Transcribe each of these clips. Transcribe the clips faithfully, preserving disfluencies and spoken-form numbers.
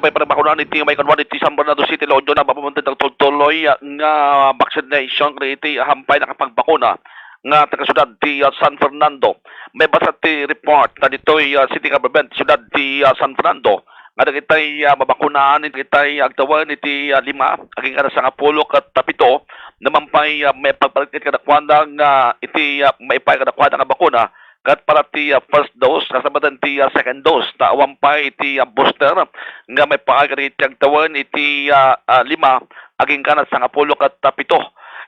May panagbakuna iti maikadua iti San Fernando City, La Union, a mapamantay dagtultuloy nga vaccination iti hampay nakapagbakuna nga taga-siudad ti, ah, San Fernando. Maibasa ti report na ditoy, ah, city government, siudad ti, ah, San Fernando, nga dagitay, ah, mabakunaan, dagitay agtawen iti, ah, lima, agingga sangapulo ket pito, naman pay, ah, maipagpalit kadakuada nga iti, ah, maipaay kadakuada nga bakuna, ket para ti, ah, first dose, kasabatan ti, ah, second dose, ta awan pay iti, ah, booster nga maipaay kadagiti agtawen iti, ah, ah, lima, agingga sangapulo ket pito.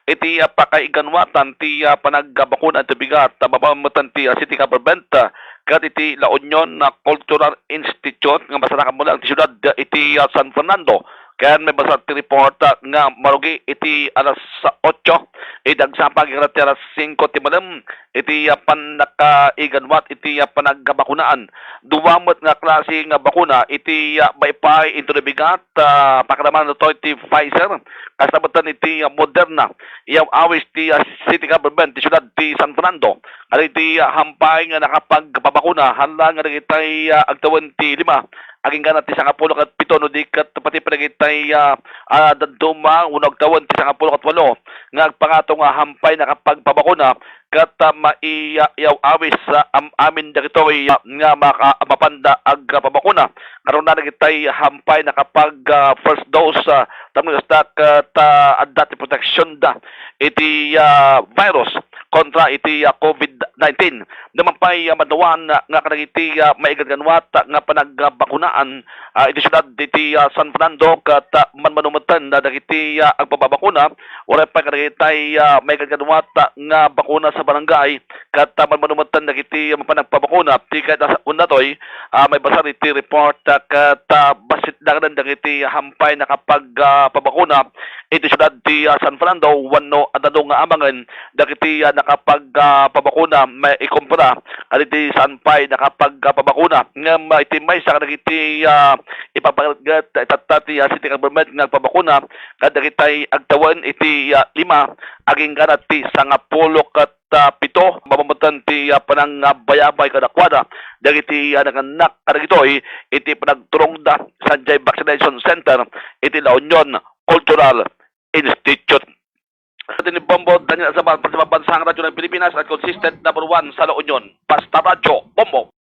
Iti, ah, pakaiganwatan ti, ah, panagbakuna iti bigat, ah, mapamatan ti, ah, city government, ah, ket iti La Union, ah, Cultural Institute nga masarakan mo lang ti siudad, ah, iti, ah, San Fernando. Ken maibasa ti report, ah, nga marugi iti alas otso, iti agsapa agingga ti alas singko ti malem, iti, ah, pannakaiganwat iti, ah, panagbakunaan. Dua met nga klase nga bakuna iti, ah, maipaay inton bigat, ah, pakadaman daytoy ti Pfizer, kasabatan iti, ah, Moderna. Iyaw-awis ti, ah, city government ti siudad ti San Fernando. Kadagiti, ah, hampay nga nakapagpabakuna, haan la nga dagitay, ah, agtawen ti lima, agingga ti sangapulo ket pito, no di ket pati pa dagitay, ah, ah, dadduma wenno agtawen ti sangapulo ket walo nga agpangato nga hampay nakapagpabakuna ket, ah, maiyaw-awis, ah, am-amin dagitoy, ah, nga maka-, mapanda agpabakuna. Karuna dagitay hampay nakapag, ah, first dose, ah, tapno kasta ket, ah, adda ti proteksionda iti, ah, virus kontra iti, ah, COVID nineteen. Naman pay, ah, maduan, ah, nga kadagiti, ah, maiganganwat, ah, nga panagbakunaan, ah, iti siudad iti, ah, San Fernando ket, ah, manmanumetan, ah, dagiti, ah, agpababakuna, uray pay kadagitay, ah, maiganganwat, ah, nga bakuna sa barangay ket, ah, manmanumetan dagiti, ah, mapan agpabakuna. Ti ket, ah, unna toy, ah, maibasa iti report, ah, ket, ah, bassit dagiti hampay nakapag, ah, pabakuna iti siudad ti, ah, San Fernando wenno adda nga amangen dagiti, ah, nakapag, ah, pabakuna maikumpara kadagiti saan pay nakapag, ah, pabakuna. Ngem, ah, iti maysa kadagiti, ah, ipapaneknek itatta ti, ah, city government nga agpabakuna kadagitay agtawen iti, ah, lima agingga ti sangapulo ket, ah, pito, mapamatan ti, ah, panangbayabay kadakuada dagiti, ah, nangannak kadagitoy iti panagturongda sadiay vaccination center iti La Union Cultural Institute. Iti ni Bombo Daniel Azabal, Pagkababang sa Radyo ng Pilipinas at consistent number one sa La Union. Basta Radyo, Bombo!